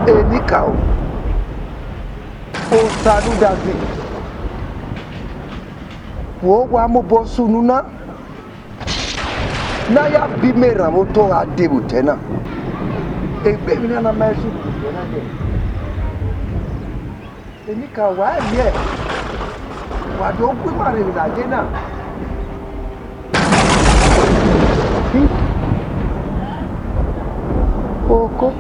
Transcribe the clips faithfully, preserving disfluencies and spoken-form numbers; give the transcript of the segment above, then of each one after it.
Enikaro, Osanudazi, wo wa mobọ sunu na, ne a ya ba imẹ erhan vbe otọ gha dee vbe otọ na. Egbe emwi na ne a ma sunu vbe otọ na dee. Enikaro, wa miẹn, wa do gu ima rre vbe ladian na. Oko.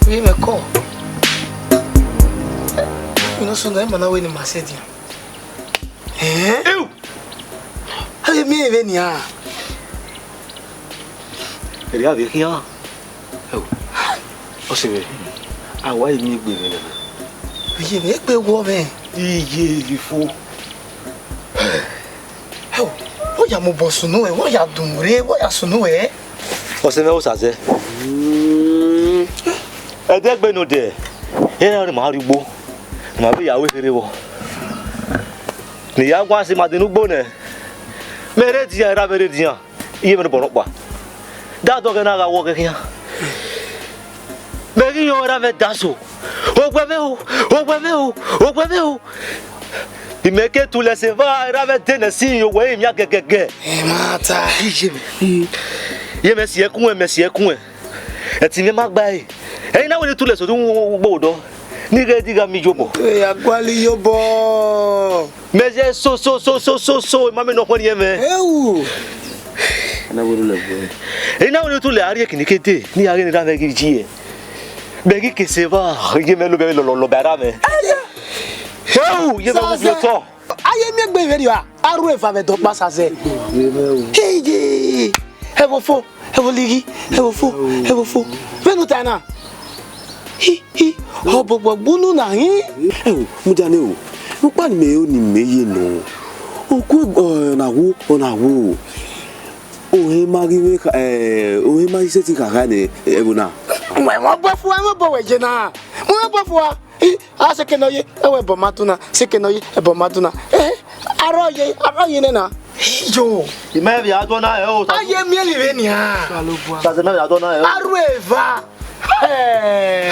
Vbe mwẹ kọ. Unu sunu, ima na wẹ ne ima sẹ edian. Ẹn? A vbe miẹn vbenian. Erriọ vbe khian. Ẹo, ọse mwẹ, a wa i miẹn egbe vbe nẹ. Iye mwẹ egbe wọ mwẹ. Iye, iye fo. Ẹo, wẹ ya mobọ sunu ruẹ, wẹ ya dunmwu rre, wẹ ya sunu ruẹ. Ọse mwẹ, Osaze. Ẹdẹ egbe ne odẹ, iran ne ima rrie ugbo, ne ima vbe ya ru ekherhe vbọ. Ne I ya guan sẹ ima dee ne ugbo nẹ, mẹ rre edian, erha mwẹ rre edian, iye mwẹ ne obọ nọkpa. Dadẹ ọghẹ na gha wọ ọghẹ khian. Mẹ ghi rẹn ọre a mwẹ daso. Ogbẹmwẹ o, ogbẹmwẹ o, ogbẹmwẹ o. Imẹ ke tulẹ sẹ eva, erha mwẹ de nẹ sin owẹ imian gẹgẹgẹ. Ẹ ma ta. Iye mwẹ. Iye mwẹ si ẹkun ẹn, mẹ si ẹkun ẹn. Ẹtin mwẹ ma gba ẹre. Ẹre I na wẹ ne I tulẹ sẹ odẹ ugbo odọ, ne I ghẹ di gha miẹn iyobọ. Ẹ ya gualọ iyobọ. Mẹ ye so so so so so so, ima mẹ ne ọ khuẹnniẹn mwẹ. Ewu. Na wẹ ne u lẹ gbe. I na wẹ ne u tulẹ a rrie ekinikete, ne I gha ghe ne erha mwẹ ghi ji ẹe. Mẹ ghi ke sẹ eva, iye mwẹ lobẹ lọlọlọ ba erha mwẹ. Heu, iye mwẹ wu otọ. A ye miẹn egbe vberriọ a, a ru eva vbe ẹdẹ ọkpa Osaze. Iye, ẹvbo fo, ẹvbo lighi, ẹvbo fo, ẹvbo fo. Vbene u ta na. Hi, hi, ọ bọbọ gbunu na hin. Ẹo, mudia nẹ o, rhunmwuda ne imẹ ro ne imẹ ye nọ. Oku, ọ na wo, ọ na wo. Ohe ma ghi vbe kha, eh, ohe ma ghi sẹtin khakha nẹ, ẹvbo na. Mu ẹmwẹ obọ fua, ẹmwẹ obọ wẹ ye na. Mu ẹmwẹ obọ fua. Hi, a sẹ eke nọ ye, ẹwẹ ẹbọ ma dun na, sẹ eke nọ ye, ẹbọ ma dun na. Eh, arọ ye, arọ ye nẹ na. Iyo. Imẹ vbe a dọ na ẹ o. A ye miẹn vbe nian. Osaze, imẹ vbe a dọ na ẹ o. A ru eva. Hey!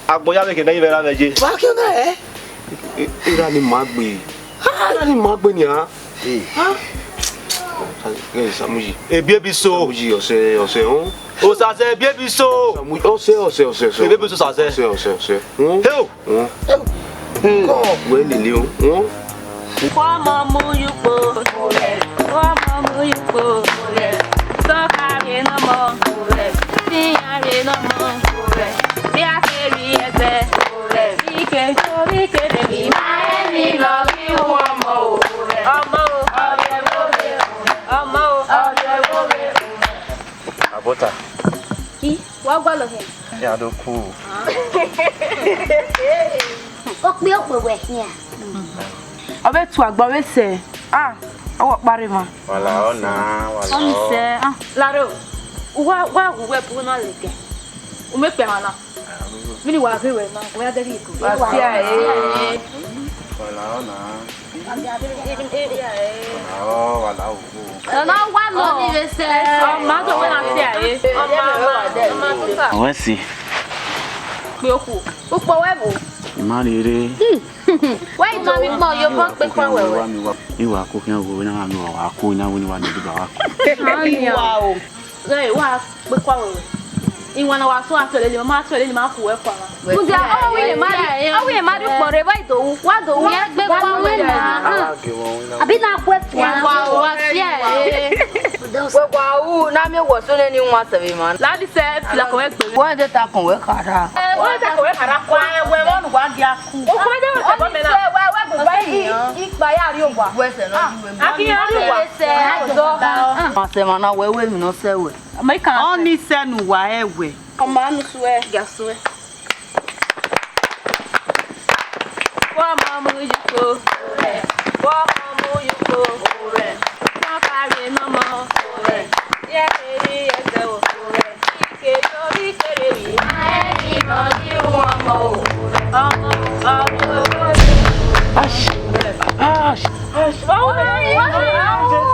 Agbọn ya vbe khin ne I vbe ra vbe ye. Wa khian na ẹ? Erha ni ma gbe. Erha ni ma gbe nian. Samuyi. Ebiebiso. Samuyi, ọsẹ, ọsẹ, hon. Osaze, Ebiebiso. Samuyi, ọsẹ, ọsẹ, ọsẹ, ọsẹ. Ebiebiso Osaze. Ọsẹ, ọsẹ, ọsẹ. Hon? Heo. Hon? Hon? Wẹ lele o. Hon? Khuọmọ mu ye ukpo, khuọmọ mu ye ukpo, sọkare ne ọmọ, iran rre ne ọmọ, vbe a kherhe ẹzẹ, ike, ike, ma ẹni lọ ghi hu ọmọ o. Ọmọ o, ọmọ o, ọmọ o. Abọta. I, wa gualọ hẹ. Ya do ku. Okpia okpia wẹ khian. Ọ vbe tu agbọn vbe sẹ. Ah, ọ wọ kpare ma. Wala ọ na, wala ọ. Ọ mi sẹ, ah, laro. Wa, wa hu wẹ bu na leke. U me kpẹ ha na. Vbene wa ghe wẹ na, wẹ ya dẹghe iko. Wa sia e. Wala ọ na. Ọ na wa nọ. Ọ ni vbe sẹ. Ọ ma do wẹ na sia e. Ọ ma, ọ ma, ọ ma. Wẹ si. Kpe okhuo. Ukpo wẹ vbo? I ma rhie rre. Wẹ i tọ vbe ikpọ, yo bọ kpe kpa wẹ wẹ. I wa ko khian wo na, wa ko na, wo ni wa ni ba wa ko. Wa o. Ghẹ wa kpe kua wẹ wẹ. Iwan na wa tun a tuẹ lele, ma tuẹ lele, ma ku wẹ kua na. Mudia, ọ wẹ ma, ọ wẹ ma du kpọ rre, wa do wu, wa do wu. Ya kpe kua wẹ na. Abi na kue kua. Wa, wa sia e. Wẹ wa u, na miẹn wọ so nene iwan sẹ vbe ma. Ladi sẹ, fila kọ wẹ gbe. Wẹ de ta kọn wẹ khara. Wẹ de ta kọn wẹ khara kua, wẹ mọ nu wa dia ku. Wẹ, wẹ, wẹ, wẹ, wẹ, i, i, ikpa ya rrie owa. Wẹ sẹ nọ, i wẹ. A ki ya rrie owa. Wẹ sẹ, a dọ. Ma sẹ ma na wẹ, wẹ mi nọ sẹ wẹ. Ọ ni sẹ ne uwa ẹwẹ. Ọ ma nu suẹ. Ga suẹ. Wa ma mu yi ko. Wa ma mu yi ko. Wa ka ye nọ mọ. Ye eri ẹsẹ o. Ike yo ri kere yi. Ọmọ, ọmọ,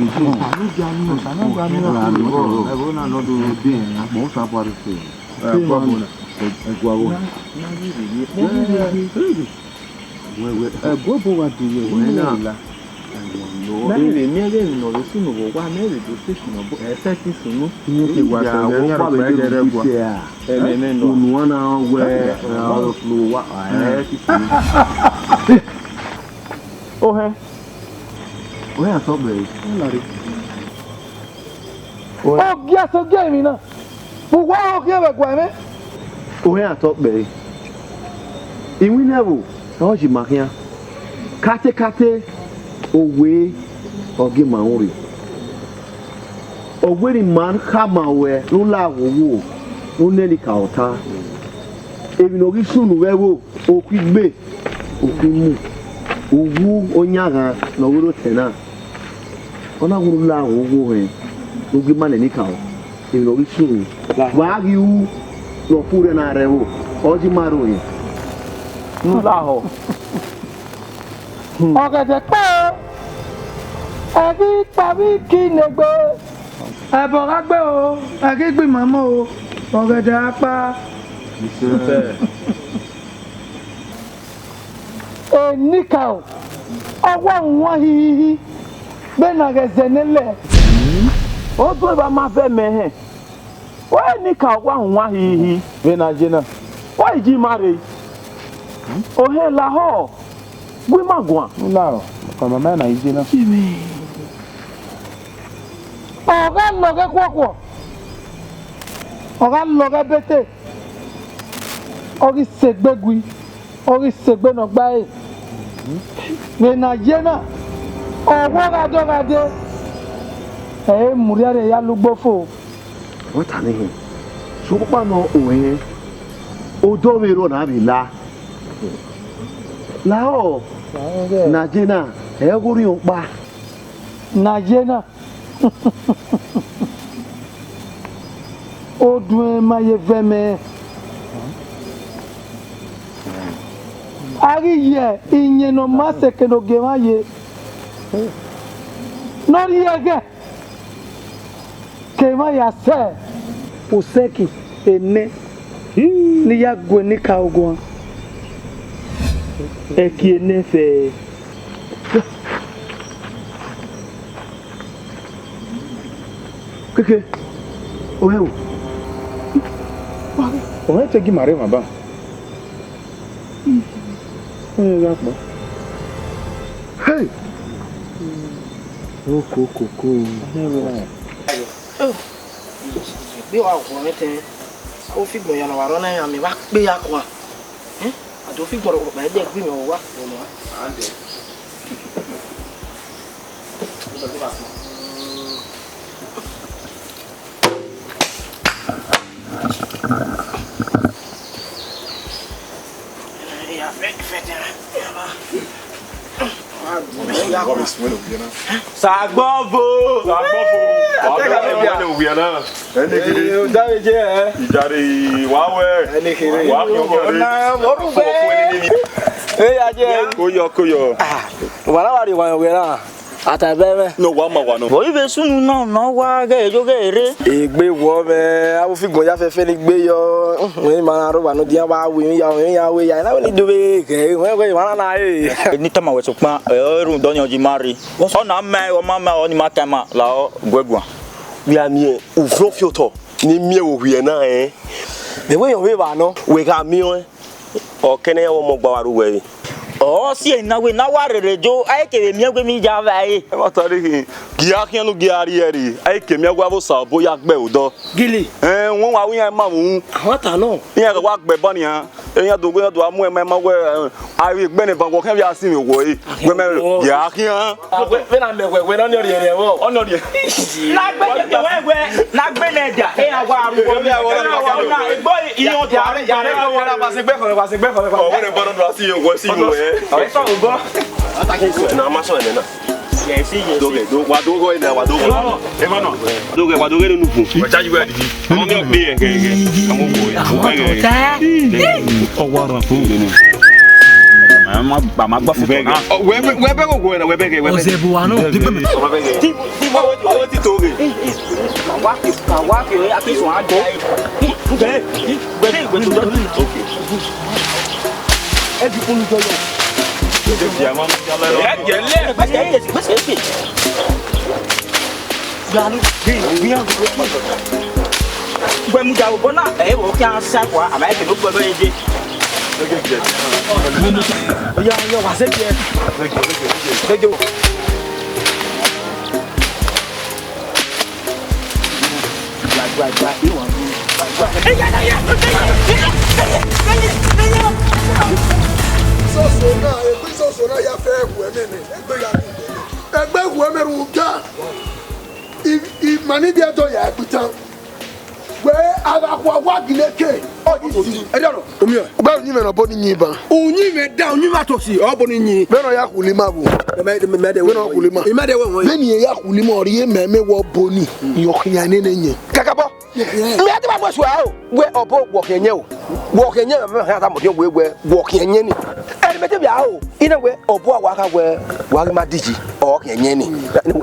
Osanobua ni, Osanobua ni. Ẹvbo na nọ do de. Akpọ Osanobua rre. Ẹguaghọ na. Ẹguaghọ na. Wẹ, wẹ, ẹguaghọ wa de ye, wẹ na. Mẹ vbe miẹn ghe emwi ne ọ vbe sunu vbe owa, mẹ vbe do station nọ, ẹ sẹtin sunu. Iran ke wa sẹ, iran rhọkpa vbe de ru ise a. Ẹmwẹ nọ. Unu a na wẹ, ẹ, ọ sunu owa, ẹ, sunu. Ohẹn. Ohẹn a sọ gbe. Ọ gia sẹ ogie emwi na, vbe uwa ọ khian vbe guan mwẹ? Ohẹn a tọ kpẹre. Iwinna ẹvbo, ọ yi ma khian. Katekate, owe, ọ gie ma ru rre. Ọ wẹ ne ima khama ruẹ ne u la ghwoghwo, ne u nene ika ọta. Emwi ne ọ ghi sunu vbe ẹvbo, okhuo igbe, okhuo imu, uwu, oyanghan ne ọ vbe rre otẹn na. Ọ na wẹ ne u la ghwoghwo hẹn, ne u gie ima nene ika ruẹ. Emwi ne ọ ghi sunu, wa ghi ru ne ọ kure na rre ẹvbo, ọ yi ma ru rre. Ne u la họ. Ọgẹdẹ kpẹẹ, ẹ ghi kpa vbe iki ne egbe. Ẹbọ gha gbe o, ẹ ghi gbe imamọ o, ọgẹdẹ a kpa. Enikaro, ọ wa wan hihihi, vbene a ghẹ zẹ ne lẹ. Odueva ma vẹ mẹ hẹn. Wẹ Enikaro wa wan hihihi. Vbene a ye na. Wa i ji ma rre. Ohẹn lahọ, gu ima guan. U lahọ, ọmamẹ na i ye na. Ọ gha lọghọ ẹkhuọkhuọ, ọ gha lọghọ ẹbete, ọ ghi sẹ egbe gui. Ọ ghi sẹ egbe ne ọ gba ẹre. Vbene a ye na, ọ wa gha dọ gha dee, ẹ i re mu rhiẹnrhiẹn ya lẹ ugbo fo. Wẹ ta nẹ hẹn, sokpan nọ, o hẹn, odọ vbe rrọọ na vbe la. Lahọ, ne a ye na, ẹ i ghi orhiọn ọkpa. Ne a ye na. Oduẹn ma ye vẹ mẹ. A ghi ye iyẹn ne ọ ma sẹ ke ne ogie emwa ye. Ne ọ rhie ẹghẹ ke emwa ya sẹ osẹki enẹ ne I ya gu Enikaro guan. Ẹki enẹ fẹẹrẹ. Keke, o hẹn o. O hẹn te gi ma rre emwa ba. O hẹn gha kpọ. Hey! Okokoko. Gbe wa guan mwẹ tẹn. Ofigbọn ya na wa rọ na iran, mẹ wa kpe ya kua. Eh? A do fi gbọrọ kpokpo ẹdẹ gbe mẹ wa. Sagbọvo, sagbọvo. Wa bẹ wẹ ne uwia na. Ẹni gidi. Eh, o dare je, eh. Ijare wa wẹ. Ẹni kere. Wa khin ọkẹre. Ọna, ọrugbe. Fọ, fọ ẹni ni. Eh, ya je. Koyọ, koyọ. Ah, wa na wa rhie wa yọ wẹ na. A ta ẹbẹ mwẹ. No, wa ma wa nọ. Vbe ọ i vbe sunu na, nọ wa ghẹ yo ghẹ rre. Egbe wọ mwẹ, avbe ofigbọn ya fẹfẹ ni gbe yọ. Wẹ ma na rre owa ne ọ dian wa ru emwi ya, emwi ya wẹ ya. Na wẹ ne I do vbe ghẹ, wẹ, wẹ, wa na na re. Ne I tama wẹ sokpan, ẹ, ọ rhunmwuda ọnii ọ yi ma rre. Ọ na ma, ọ ma ma, ọ ni ma tama, la ọ gu ẹre guan. Wẹ a miẹn uvlọ fi otọ ne I miẹn vbe owiẹ na, ẹ. Mẹ wẹ yọ vbe evba nọ. Wẹ gha miẹn ọnrẹn. Ọ kẹ ne ọ ya ọmọ gba wa ru wẹ re. Ọ si ẹre na wẹ ne a wa rherhe jo, a i kevbe miẹn wẹ emwi ya vba ẹre. Ẹ ma ta rre khin, gie a khian ne u gie a rrie ẹre, a i ke miẹn wẹ avbe osa obọ ya gbe odọ. Gili. Ẹn, wọn wa ru iran ma vbe uhunmwu. Awa ta nọ. Iran gha wa gbe ẹbọ nian, iran do wẹ iran do a mu ẹma ẹma wẹ, ẹ, a vbe gbe ne eva wọ khian vbe a sinmwi owọ ẹre. Wẹ mẹ, gie a khian. Wẹ, wẹ na mẹ wẹ, wẹ ne ọ ni rhiẹnrhiẹn vbọ? Ọ ni rhiẹnrhiẹn. Na gbe keke wẹ wẹ, na gbe nẹ dia, e a wa ru wọ. Egbe iyan dia. Ọ wẹ ne bọdọ do a si ye wẹ si ye wẹ. Ẹ sọ obọ. Na ma sọ ẹnẹ na. Yes, yes. Doghe, do, wa doghe na, wa doghe. Emọ nọ. Doghe, wa doghe ne unu fun. Wa charge wẹ didi. Ọmọ mi ọ gbe yẹn gẹgẹ. Ọmọ wo. Ọmọ gẹgẹ. Ọ wa rọ fun. Ma, ma, ma gbọ́ fún tọ̀nà. Wẹ bẹ, wẹ bẹ, wẹ bẹ, wẹ bẹ. Ọ̀sẹ̀ bò wà náà, dípẹ́ mi. Ọmọ bẹ gẹ. Ti, ti, wọ́n ti, wọ́n ti tó gẹ. Kàwá kì, kàwá kì, ó yà kí sùn á jọ. Bẹ́ẹ̀, bẹ́ẹ̀, bẹ́ẹ̀ tó jọ. Ẹ ti kúlù jọ yọ. Ẹ jẹ́ lẹ́. Gbèsè, gbèsè, gbèsè. Gbalu, gbe, gbe, gbe. Wẹ mudia obọ na, ẹ, wẹ ọ khian sa kua, a ma ke no gbọdọ ye je. Oya, oya, wa se je. Isoso na, egbe isoso na ya fẹ ẹwu ẹmwẹ nẹ, egbe ya ni. Egbe ẹwu ẹmwẹ ru ga. I, I ma ni dia dọ ya ẹkpitan. Wẹ, a gha khua wa gele ke. Ọ di si. Ẹ dọrọ. Omiẹ. Ba uyinmwẹ ne ọ bọ ni yin ba. Uyinmwẹ da, uyinmwẹ atosi, ọ bọ ni yin. Vbene ọ ya khuli ima vbo? Mẹ, mẹ, mẹ de Vbene ọ khuli ima. Ima de wẹ wọn. Vbene irẹn ya khuli ima, ọ rhie mẹ, mẹ wẹ ọ bọ ni. Iyọ khian nene yẹn. Kakabọ. Mẹ te ba mu ẹsua o. Wẹ ọbo wọ khian yẹn o. Wọ khian yẹn, mẹ, mẹ, mẹ, mẹ, wẹ, wọ khian yẹn ni. Ẹni mẹ te bia o. Ina wẹ ọbo a wa kha wẹ wa ghi ma diji. Ọ khian yẹn ni.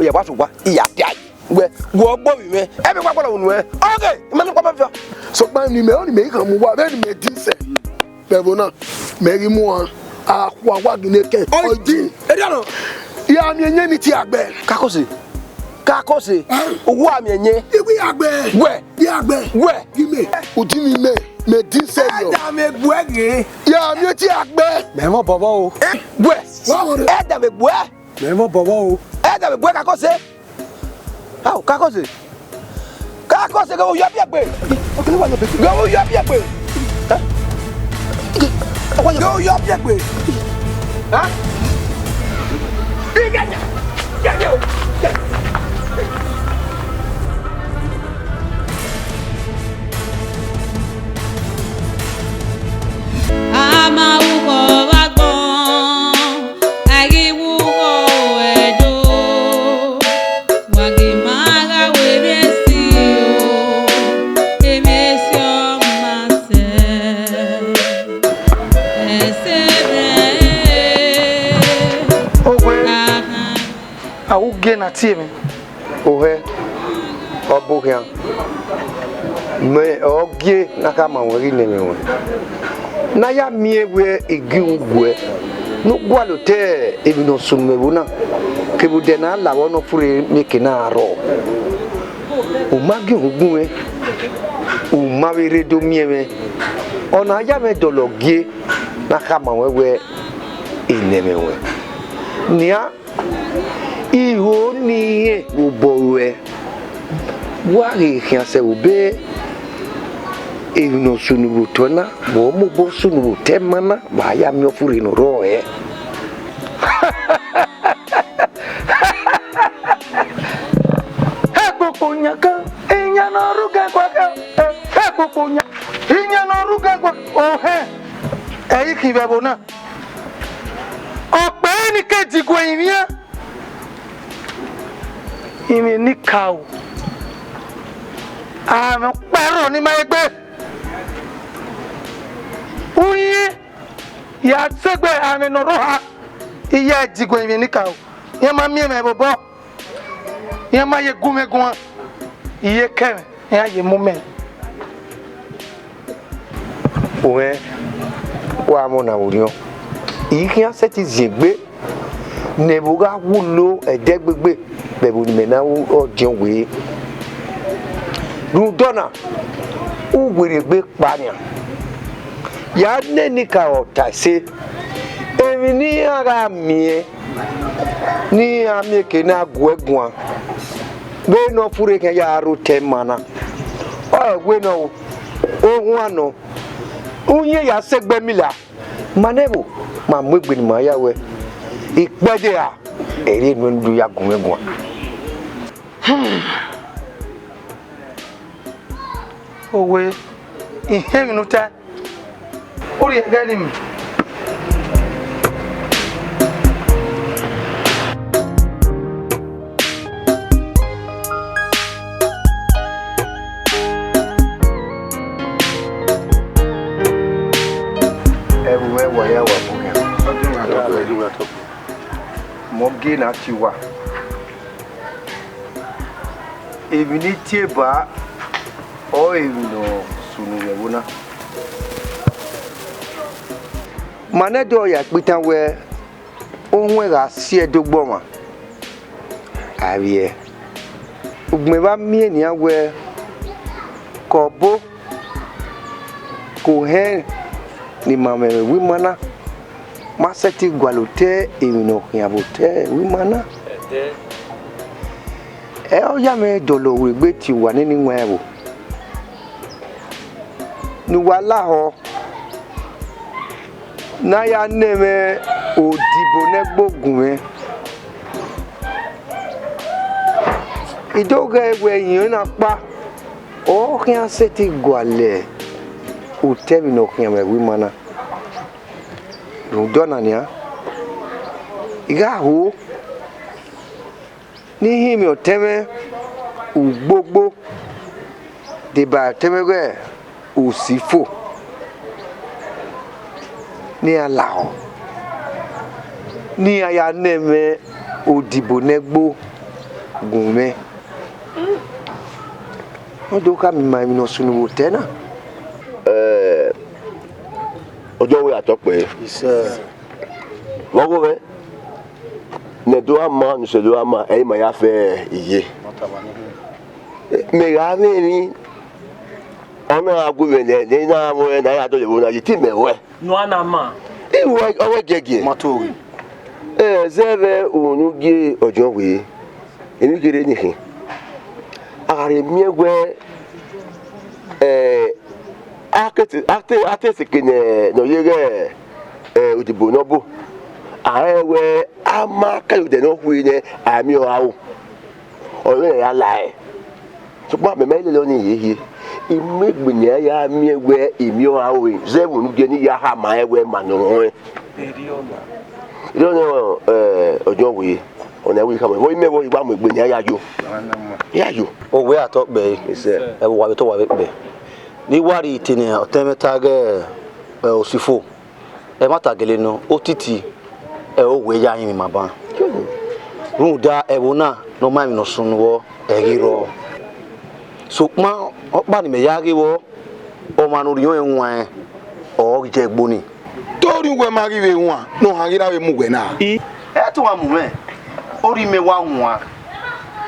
Ya wa so wa. Iya dia. Wẹ, wẹ ọgbọ vbe mwẹ, ẹ vbe wa gbọdọ unu ẹ. Ọghe, imẹ ne kpọmọ viọ. Sokpan ne imẹ, ọni mẹ i khama uwa, vbene imẹ din sẹ. Vbe ẹvbo na, mẹ ghi mu a, a khua wa gele ke. Oi, ọdin. Eri ọnọ. Ya miẹn ẹyẹn ni tie agbẹ. Kakose. Kakose. Uwa miẹn ẹyẹn. Iwi agbẹ. Wẹ. Di agbẹ. Wẹ. Gi mẹ. Udin ni mẹ, mẹ din sẹ yọ. Ẹ da mẹ gbuẹ ghe. Ya miẹn tie agbẹ. Mẹ mọ bọbọ o. Wẹ. Wa wọrẹ. Ẹ da mẹ gbuẹ. Mẹ mọ bọbọ o. Ẹ da mẹ gbuẹ kakose. Ao, kakose. Kakose ghe uyọ biẹ gbe. Ghe uyọ biẹ gbe. Ghe uyọ biẹ gbe. A ma ru khọ vbe agbọn, a ghi ru khọ vbe Ẹdo, wa ghi ma gha ru emwi esi o, emwi esi ọ ma sẹ, ẹse mwẹ. Owe, a wu gie na tie mwẹ. Ohẹ, ọ bọ khian. Mẹ ọ gie ne a khama ruẹn ghi nẹ mwẹ ruẹn. Ne a ya miẹn wẹ I gie uhunmwu guẹ, ne u gualọ otọ emwi ne ọ sunu mwẹ ẹvbo na, kevbe odẹ ne a lavọ ne ọ furre mieke na rrọọ. U ma gie uhunmwu gun mwẹ, u ma vbe rre do miẹn mwẹ. Ọna ya mwẹ dọlọ gie ne a khama ruẹn wẹ I nẹ mwẹ ruẹn. Nian, I ho ne irẹn vbe obọ ruẹ, wa ghe khian sẹ vbe obọ emwi ne ọ sunu vbe otọ na, vbe ọ mobọ sunu vbe otọ ẹmwẹ na, wa ya miẹn ọfurre ne ọ rrọọ hẹ. Ẹgbokpo yan kan, iyan ne ọ rugẹn gua kan, ẹgbokpo yan, iyan ne ọ rugẹn gua, ohẹn, ẹ i khin vbe ẹvbo na. Ọkpẹn ni ke diguẹ rinmwian. Imẹ ni ka o, amẹ ọkpa ẹrọ ne ima egbe. Uyẹn ya sẹgbe amẹ ne ọ rhọha, iye diguẹ rinmwian ni ka o. Iran ma miẹn mwẹ vbe obọ, iran ma ye gu mwẹ guan, iye kẹ mwẹ, iran ye mu mẹ. Uwẹ, wa mwẹ ọna vbe orhiọn. I khian sẹtin ziengbe ne ẹvbo gha wulo ẹdẹgbegbe vbe ẹvbo ne imẹ na ru ọdiọn wee. Rhunmwuda ọna, u werriegbe kpa nian. Ya nene ka ọ ta ẹse, emwi ne iran gha miẹn ne iran mieke na guẹ guan, wẹ ne ọ furre khian ya rre otọ ima na. Ọ wẹ ne ọ, ohuan nọ, uyẹn ya sẹ egbe mila. Ma nẹ ẹvbo, ma mu egbe ne ima ya wẹ, ikpẹdẹ ra, ẹre ne u ya gu mwẹ guan. Owe, I họn emwi ne u tae. U rhie ẹghẹ ne imẹ. Ẹvbo mwẹ wa ya wa bun khian. Mẹ ọ gie ne a tie uwa. Emwi ne I tie ba ọrọre emwi ne ọ sunu vbe ẹvbo na. Ma nẹ Ẹdo ya ikpitan wẹ, ohuẹn gha si Ẹdo gbe ọmwa, a vbiẹ. Ugbẹn vbe a miẹn nian wẹẹ, ke ọbo, ke ohẹn ne ima mwẹ vbe ima na, ma sẹtin gualọ otọ emwi ne ọ khian vbe otọ ima na. Ẹ ọ ya mwẹ dọlọ wegbe tie uwa nene iwan ẹvbo ne uwa lahọ ne a ya na ẹmwẹ odibo ne ẹgbe ogunmwẹ. I do ghẹ wẹ irẹn na ọkpa, ọ khian sẹtin gualọ otọ emwi ne ọ khian vbe ẹvbo ima na. Rhunmwuda ọna nian, I gha ho ne I hinmwi ọtẹn mwẹ ugbogbo, deba ọtẹn mwẹ ighẹ Osifo, ne iran lahọ, ne iran ya na ẹmwẹ odibo ne ẹgbe ogunmwẹ. Ọ do khama ima emwi ne ọ sunu vbe otọ na. Ẹ, ọjọ wẹ atọkpẹ. Vbe ọghe mwẹ, ne do gha ma, ne usẹ do gha ma, ẹ i ma ya fẹ iye. Mẹ gha mwẹ emwi, ọ na gha gu mwẹ nẹ, ne I na mwẹ ne a ya dọlọ ẹvbo na yi, te imẹ ruẹ. Ne uwa na ma. Iwẹ ọghe giẹgiẹ. Ma to ghe. Ẹ, zẹ vbe unu gie ọjọ wẹ, emwi kherhe ni khin. A gha rhe miẹn wẹ, ẹ, a ke te, a te, a te seke ne, ne ọ ye ghẹ, ẹ, odibo ne ọ bu. A rẹn wẹ a ma ka ye odẹ ne ọ khui nẹ, a miẹn ọre aro. Ọ rẹn ya la ẹe. Sokpan mẹ ma lele ọnii hiehie. I mu egbe ne a ya miẹn wẹ I miẹn ọre aro, zẹ vbe unu gie ne I ya khama ẹn wẹ ma ne ọ rẹn. Erriọ nọ, ẹ, ọjọ wẹ, ọna wẹ I khama, vbe imẹ vbọ, I wa mu egbe ne a ya yo. Ya yo. Owẹ atọkpẹ ẹre. Yes, sir. Ẹ vbe uwa vbe otọ uwa vbe kpẹ. Ne I wa rhie ite ne ọtẹn mwẹ ta ghe, ẹ, Osifo. Ẹmwata gele nọ, otiti, ẹ, owẹ ya rinmwian ima ban. Rhunmwuda ẹvbo na ne ọ ma emwi ne ọ sunu vbọ, ẹ ghi rrọọ. Sokpan ọkpa ne imẹ ya ghe vbọ, ọmwa ne orhiọn ẹre wan, ọ ghi ye ẹgbo nii. Te orhiọn uwẹ ma ghi vbe wan, ne ọ han ghi ra vbe mu uwẹ na? I, ẹ te uwa mu mwẹ, orhiọn imẹ wa wan.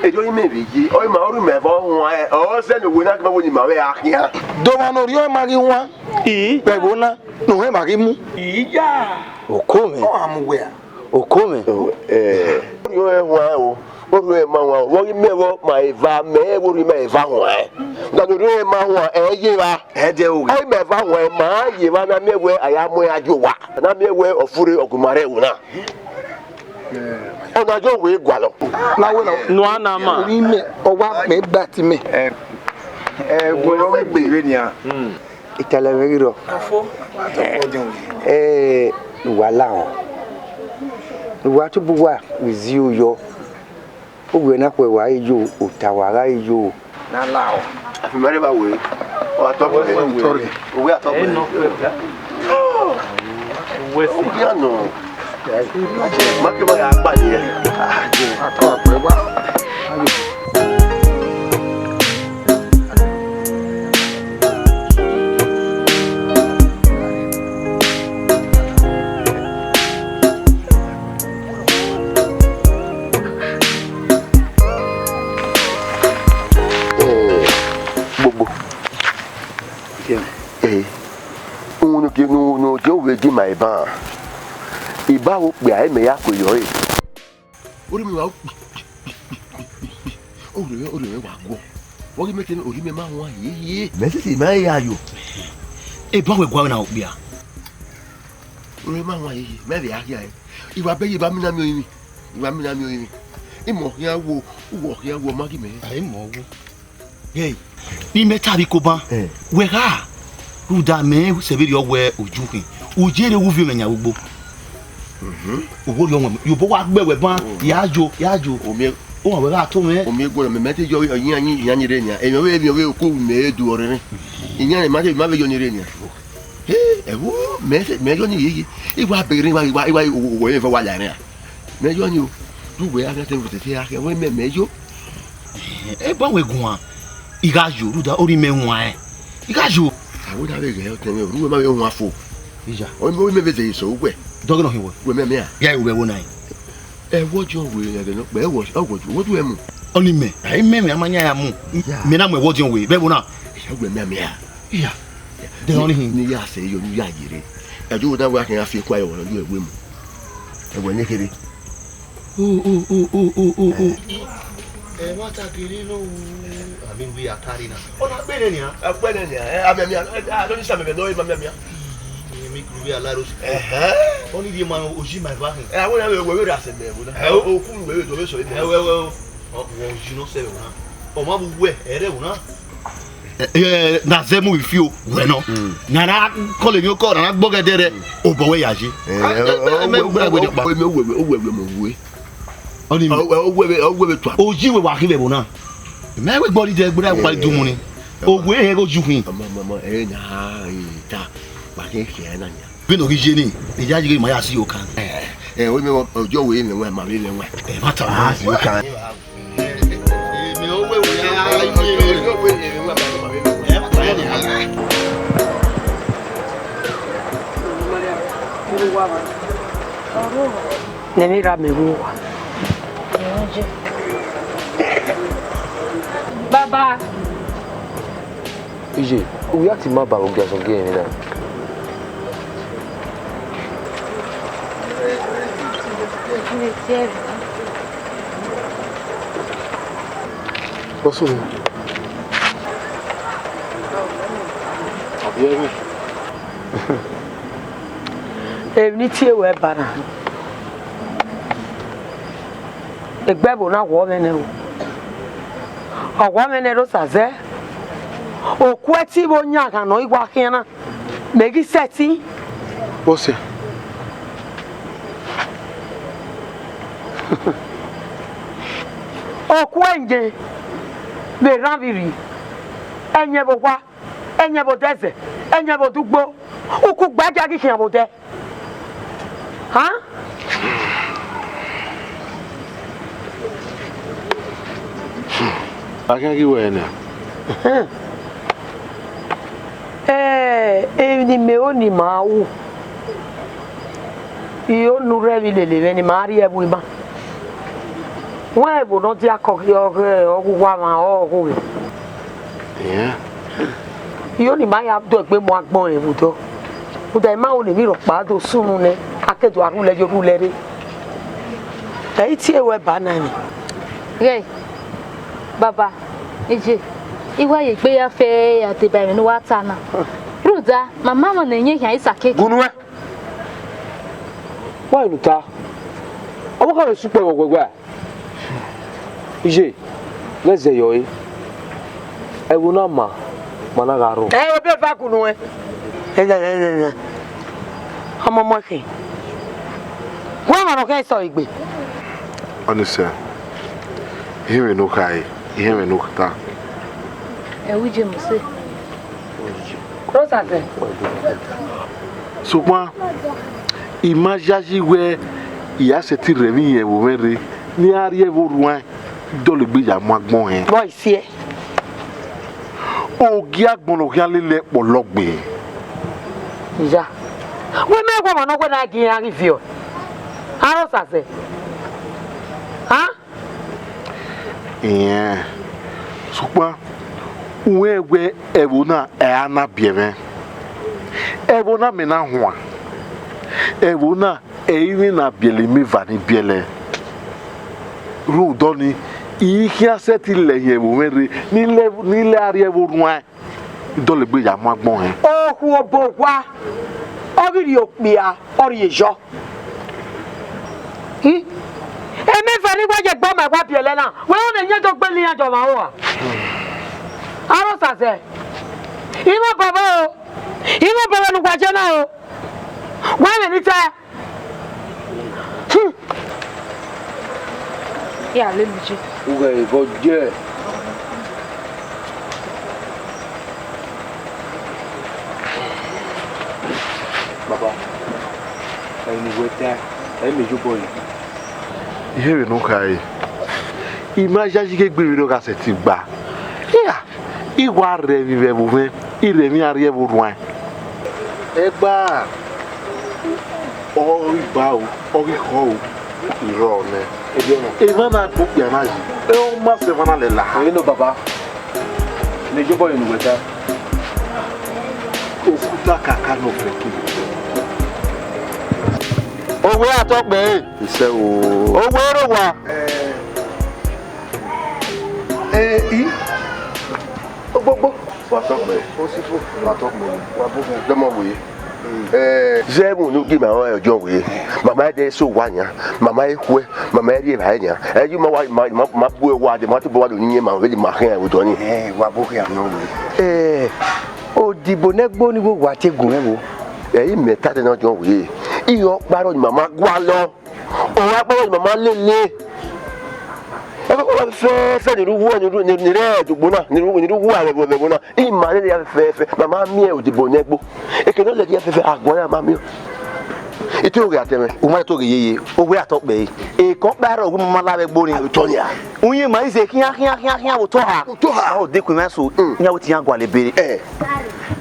Erriọ imẹ vbe ye, ọ ima orhiọn imẹ vbe ọ wan, ọ zẹ ne uwẹ na gbe wẹ ne ima vbe a khian. De ọmwa ne orhiọn ẹre ma ghi wan? I, vbe ẹvbo na, ne ọ ma ghi mu? Iya. Oko mwẹ. Ọ gha mu uwẹ a? Oko mwẹ. Ẹ, orhiọn ẹre wan o, orhiọn ẹre ma wan o. Vbe ọ ghi mẹ vbọ ma eva, mẹ vbe orhiọn ima eva wan. Nga ne orhiọn ẹre ma wan, ẹ ye evba. Ẹ dẹ o. Ọ ima eva wan, ma ye evba ne a miẹn wẹ a ya mu ẹn ya gie owa. Ne a miẹn wẹ ọ furre, ọ gu ima rre ẹvbo na. Ọna jọ wẹ gualọ. Na wẹ na. Nua na ma. Orhiọn imẹ, ọ wa mẹ gba ti mẹ. Ẹ, ẹ, gu ẹre gbe vbe nian. Italẹ mwẹ ghi rrọọ. Ọfo. Ẹ, ne uwa lahọ. Ne uwa tobọ uwa vbe zẹ iyọ. Uwẹ na khuẹ wa ghi yo, ota wa gha ghi yo. Na lahọ. Afi ma rre vba wẹ. Ọ atọ pẹ. Uwẹ atọ pẹ. Uwẹ si. Uwẹ nọ. Ma ke ma ya kpa ni. Atọ pẹ wa. Gbogbo. Uhunmwu ne ovbi gie ima eban, I ba vbe okpia, imẹ ya kue yọ ẹre. Orhiọn mwẹ wa, orhiọn mwẹ wa guọ. Vbe ọ ghi mẹ te orhiọn mwẹ ma huan hiehie? Mẹ sisi ma ya yo. Eban wẹ gua na okpia. Orhiọn mwẹ ma huan hiehie, mẹ vbe a khian ẹre. I wa bẹghe, I wa mina miẹn orinmwi. I wa mina miẹn orinmwi. Imẹ ọ khian wo, uwẹ ọ khian wo, ọ ma ghi mẹ. A i mọ wo. Hey, ne imẹ ta vbe ikoban, wẹ gha rhunmwuda mẹ sẹ vberriọ wẹ oju khin, u ye rre, u viọ mwẹ yan vbe ugbo. Owẹ rriọ wẹ, ye obọ wa gbe wẹ ban, ya yo, ya yo. Ọmwa wẹ gha to mwẹ. Omiẹn guọnọ, mẹ, mẹ te yọ iran ni, iran ni rre nian. Emwi ọvbehe, emwi ọvbehe oku mẹ du ọrẹrẹ. Iran ma te, ma vbe yọ ni rre nian. He, ẹvbo, mẹ, mẹ yọ ni yeye. I wa bẹghe, I wa, I wa, I wa, owẹ eva wa la rẹn. Mẹ yọ ni o, du wẹ a khian te vbe otete a khian, wẹ mẹ, mẹ yo. Eban wẹ guan, I gha yo, rhunmwuda orhiọn mwẹ huan ẹn, I gha yo. A wẹ na vbe ghẹ ọtẹn mwẹ, orhiọn mwẹ ma vbe huan fo. Iya. Ọ mẹ, ọ mẹ vbe zẹ eso uwẹ. Dọghe nọ hin wẹ. Wẹ mẹ mẹ a? Ya ru vbe ẹvbo na. Ẹvbo ọdiọn wẹ ẹghẹ nọ, kpẹ ẹvbo ọdiọn wẹ, wẹ do ẹ mu. Ọni mẹ, a i mẹ mwẹ, a ma yan ya mu. Ya. Mẹ na mu ẹvbo ọdiọn wẹ, vbe ẹvbo na. Ẹvbo mẹ mẹ a. Iya. De ọni hin. Ne I ya sẹ yọ, ne I ya ye rre. Ẹdẹ ọdọ wẹ a khian fi ekua yọ, wẹ nọ, yọ ẹvbo mu. Ẹvbo ne kherhe. O, o, o, o, o, o, o. Ẹ, ẹ ma ta kiri nọ, a mi wi a ta re na. Ọ na gbe nẹ nia? Ẹ gbe nẹ nia. Ẹ, a mian mian. Ẹ, a do ni sa mẹ, mẹ do ma mian mian. Ẹ, mi kuru wi a la ro si. Ẹhẹn. Ọ ni rhie ma oji ma eva hin. Ẹ, a wẹ na wẹ wẹ ra sẹ mẹ ẹvbo na. Ẹ, o, o ku wẹ do vbe sọ ẹ. Ẹ, wẹ, wẹ, o. Ọ, wẹ oji nọ sẹ ẹvbo na. Ọ ma bu wẹ, ẹ rẹ ẹvbo na. Ẹ, ẹ, na zẹ mu vbe fi o, wẹ nọ. Mm. Na na kọlọ emwi okọ, na na gbọghọ ẹdẹ rẹ, obọ wẹ ya ye. Ẹ, ẹ, ẹ, ẹ, mẹ, ẹ, wẹ, wẹ, wẹ, wẹ, wẹ, wẹ, wẹ, wẹ, wẹ. Ọni mi. Ọ, ọ, ọ, wẹ, wẹ, ọ, wẹ, wẹ tua. Oji wẹ wa khin vbe ẹvbo na. Mẹ wẹ gbọ ni dẹ, gbọdọ wa du mu ni. Owẹ hẹ ghe oju khin. Ọmọ, ọmọ, ọmọ, ẹ na, ẹ ta, wa khin khian na nia. Vbene ọ ghi ye ni, I ya ye ghe ma ya si okan. Ẹ, ẹ, o mẹ, ọjọ wẹ mẹ wẹ, ma vbe mẹ wẹ. Ẹ, ma ta ma si okan. Ne emwi rre amẹ vbe uwa. Baba. Iye, u ya ti ma ba vbe ogiasọn gie emwi na. Bọsunu. Ọbiẹmwẹ. Emwi ne I tie ruẹ ba na. Egbe ẹvbo na wọ mwẹ nẹ o. Ọ wọ mwẹ nẹ Rosa zẹ. Okuẹtin vbe oyanghan ne ọ i wa khian na, mẹ ghi sẹtin. Bọsẹ. Okuẹyẹn vbe erhan vbe irri, ẹyẹn vbe owa, ẹyẹn vbe odẹzẹ, ẹyẹn vbe odugbo, ukugbe a gia ghi khian vbe odẹ. Han? A khian ghi wẹ nian. Ẹ, emwi ne imẹ ro ne ima ru, I ro ne u rre ẹmwẹ lele mwẹ ne ima rhie ẹvbo ima. Wẹ ẹvbo ne ọ diakọ ghi ọghe ọghe uwa mwa ọghe. Iran. I ro ne ima ya do egbe mu agbọn rẹn vbe odọ. Rhunmwuda ima ro ne emwi rhọkpa do sunu nẹ, a ke do a rhulẹ ye orhulẹ rre. Ẹ i tie ruẹ ba na emwi. Ghẹ, baba, iye, I wa ye egbe ya fẹ ya deba ẹmwẹ ne uwa ta na. Rhunmwuda, ma ma emwa ne ẹyẹn khian i sa keke. Gu nuẹn. Wẹ ne u ta? Ọvbokhan vbe sẹ ukpẹ vbe ọghuẹghuẹ a? Iye, ghẹ zẹ yọ ẹre. Ẹvbo na ma, ma na gha rrọọ. Ẹ, obọ eva gu nuẹn. Ọmọ ọmọ ẹkhin. Wẹ ọmwa ne ọ khian sẹ ọre egbe. Ọni sẹ, I họn ẹmwẹ ne u khare, I họn ẹmwẹ ne u ta. Ẹ wu James. Rosa zẹ. Sokpan, I ma yayi wẹ I ya sẹtin rhie emwi iyẹn vbe mwẹ rre, ne I ra rhie ẹvbo orhuan dọlegbe ya mu agbọn hẹn. Vbọ isiẹ? Ogie agbọn ne ọ khian lele ẹkpọlọ gbe. Iya. Wẹ mẹ wẹ ọmwa ne ọ wẹ na gie iran ghi viọ. A Rosa zẹ. A? Iẹn, sokpan, u rẹn wẹ ẹvbo na ẹ a na biẹ mwẹ. Ẹvbo na mẹ na huan. Ẹvbo na ẹ i mwẹ na biẹlẹ imẹ eva ni biẹlẹ. Rhunmwuda ọnii, I khian sẹtin lẹ hin ẹvbo mwẹ rre, ne I lẹ, ne I lẹ a rhie ẹvbo orhuan. Dọlegbe ya mu agbọn hẹn. Okhuo obọ owa, ọ ghi rhie okpia, ọ rhie eyọ. Hmm? Emẹfẹn ni wa ye egbe ọmwa wa biẹlẹ na, wẹ ọnii ne ẹyẹn do gbele iran jọ mwa ua. A Rosa zẹ, I mwẹ obọ vbe o, I mwẹ obọ vbe ne uwa ye na o. Wa mwẹ ni ta. Hmm. Ya lele je. Ughẹ vbọ je. Baba, ẹi ne uwẹ ta, ẹ i mẹ ye obọ yi. I họn ẹmwẹ ne u khare. I ma yayi ghe egbe vbene ọ gha sẹtin gba. Iya, I wa rhie emwi vbe ẹvbo mwẹ, I rhie emwi a rhie ẹvbo orhuan. Ẹgba, ọ ghi ba o, ọ ghi khọ o. Irọ nẹ. Emwa na gbe okpia na yi. Ẹ ọ ma sẹ emwa na lẹla. Ẹghe nọ baba. Ne jobọ ye ne uwẹ ta. Okuta kaka nọ fẹ ke. Owe atọ kpẹre. Isẹ o. Owe ro wa. Ẹ, ẹ, i. Ogbogbo. Wa tọ kpẹre. Osifo. Wa tọ kpẹre. Wa bu. Dọmọ we. Ẹ, zẹ mu nu gi ma ọjọ we. Mama ẹdẹ so wa yan. Mama ẹkhuẹ. Mama ẹrri evbare yan. Ẹ, yu ma wa, ma, ma, ma bu ẹwa de, ma tobọ wa do ni yẹn ma, vbe ma khian ẹvbo dọ ni. Ẹ, wa bu khian nọ we. Ẹ, odibo ne ẹgbo ni wo wa te gun ẹvbo. Ẹ, imẹ ta de nọ jọ we. Iyọ kparọ ni mama gualọ. Ọ wa kpọlọ ne mama lele. Ẹ kọkọ wa fẹfẹ ne irhu uwu, ne irhu, ne, ne rẹ dugbo na, ne irhu, ne irhu uwu a vbe ẹvbo na. Ima lele ya fẹfẹ, mama miẹn odibo ne ẹgbo. Eke ne ọ lẹgẹ fẹfẹ, aguan ya ma miẹn. Ito ghe atẹmwẹ. U ma to ghe yeye, owe atọ kpẹre. Ekọ kpa rọ wu mama la vbe ẹgbo ni. Otọ nia. Uyinma ize khian, khian, khian, khian, vbe otọ ha. Otọ ha. Ọ dekun ima so, iran wẹ te iran gualọ ebere. Ẹ.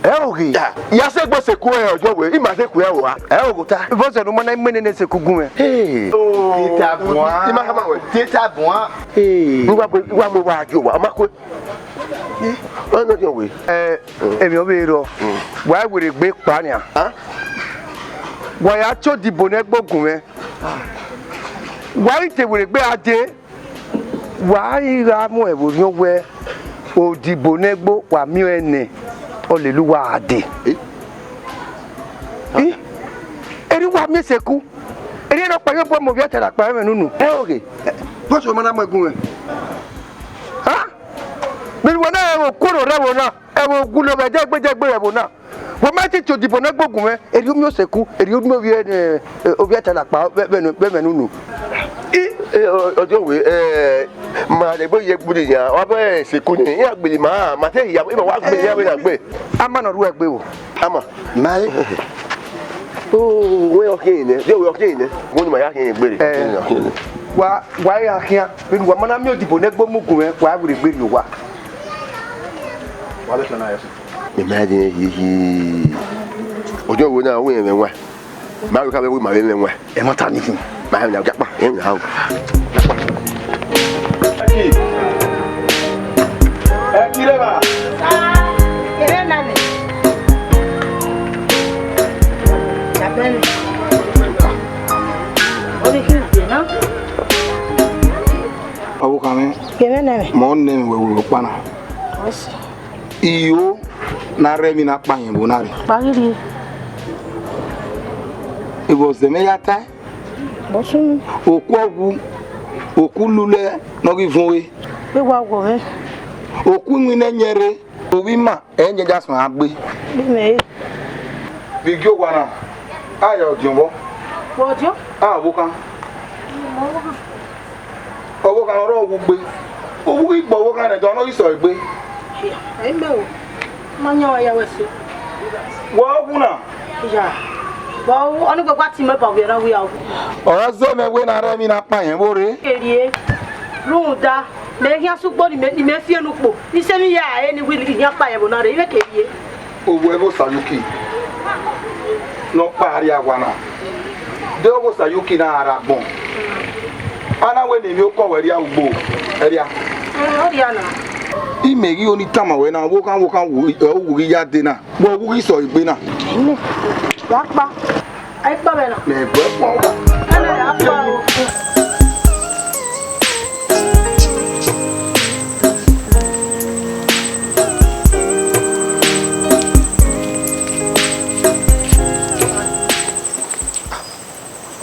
Ẹ o ghe. Ya, ya sẹ egbe sẹ eku ẹ ọjọ wẹ, ima sẹ eku ẹ o wa. Ẹ o ghe ota. Vbọzẹ ne u ma na mẹ nene sẹ eku gun mwẹ. Hey. Teta guan. I ma khama wẹ. Teta guan. Hey. Ni wa gbe, wa mu wa jo wa, ma kue. Ọ nọ jọ wẹ. Ẹ, emwi ọ vbe rrọọ. Wa werriegbe kpa nian. Ah? Wa ya tie odibo ne ẹgbo gun mwẹ. Wa i te werriegbe a dee. Wa i gha mu ẹvbo rhiọn wẹ odibo ne ẹgbo wa miẹn ọẹn nẹ, ọ lele uwa gha dee. Eh? Eh? Erriọ uwa miẹn sẹ eku. Erriọ ne ọ kpa ye obọ mu ovbi ẹtẹrhe akpa ẹmwẹ ne unu. Ẹ o ghe. Bọsẹ ma na mu ẹgun mwẹ. Ha? Vbene uwa na rẹn vbe okuo ne ọ rre ẹvbo na, ẹvbo gu lọ vbe ẹdẹgbẹdẹgbe vbe ẹvbo na. Wẹ ma te tie odibo ne ẹgbo gun mwẹ, erriọ u miẹn sẹ eku, erriọ u miẹn ovbi ẹ, ovbi ẹtẹrhe akpa vbe, vbe, vbe ẹmwẹ ne unu. I, ẹ, ọ, ọjọ wẹ, ẹ, ma rhie egbe ye gburi yan, wa bẹ sẹ eku ni, iran gbele ima, ma te hia, ima wa gbele iran vbe na gbe. Ama ne ọ rhuẹ egbe vbo? Ama. Ma re. O, wẹ ọ khian nẹ, de wẹ ọ khian nẹ. Wẹ ni ma ya khian gbere. Ẹ, wa, wa ya khian, vbene uwa ma na miẹn odibo ne ẹgbo mu gun mwẹ, wa werriegbe rrie owa. Wa vbe khian na ya sẹ. Mẹ ma rẹn hihi. Ọjọ wẹ na, wẹ mwẹ wa. Ma vbe ka vbe wẹ ma vbe mwẹ wa. Ẹmwata ni khin. Ma hẹ na jakpa, ẹ na o. Ẹki. Ẹki rẹ ba. Ere na mẹ. Jabẹni. Ori khin de na. Ọvbokhan mwẹ. Kevbe nẹ mwẹ. Mẹ ọ nẹ mwẹ wẹ wẹ ọkpa na. Ọ sẹ. Iro ne a rre emwi ne a kpa hin ẹvbo na rre. Kparirri. Vbe ọzẹ mwẹ ya tae. Vbe ọ sunu? Oku ọghu, oku lulẹ ne ọ ghi vun ore. Vbe wa wọ mwẹ? Oku iwinna ẹyẹn rre, ovbi ima ẹyẹn ya suẹn a gbe. Gbe mwẹ re. Vbe igie owa na, a ya ọdiọn vbọ. Vbe ọdiọn? A ọvbokhan. Ọvbokhan ọre ọ wu gbe. U ghi gbe ọvbokhan nẹ, dọ ne ọ ghi sẹ egbe. Ẹ i mẹ o, ma yan ọre ya wẹ ẹse. Wẹ ọghu na? Iya. Wẹ ọghu, ọnii gbẹgba ti mẹ ba wiẹ na wia ọghu. Ọ zẹ mẹ wẹ ne a rre emwi ne a kpa hin ẹvbo rre. Kerie, rhunmwuda, mẹ khian sẹ ugbo ne imẹ, ne imẹ fian ne ukpo, ne I sẹ emwi ya ẹre ne I wẹ I khian kpa hin ẹvbo na rre, I vbe kerie. Owẹ vbe Osayuki ne ọ kpa rrie awa na, de ọghe Osayuki na ra agbọn. A na wẹ ne emwi okọ wẹ rria ugbo, ẹrria. Ọ rria na. Imẹ ghi ho ne I tama wẹ na, vbokhan vbokhan u ghi ya dee na, wẹ u ghi sẹ egbe na. Wa kpa. A i kpa vbe na. Mẹ bọ ẹkpọ. Ẹnẹ ya kpa o.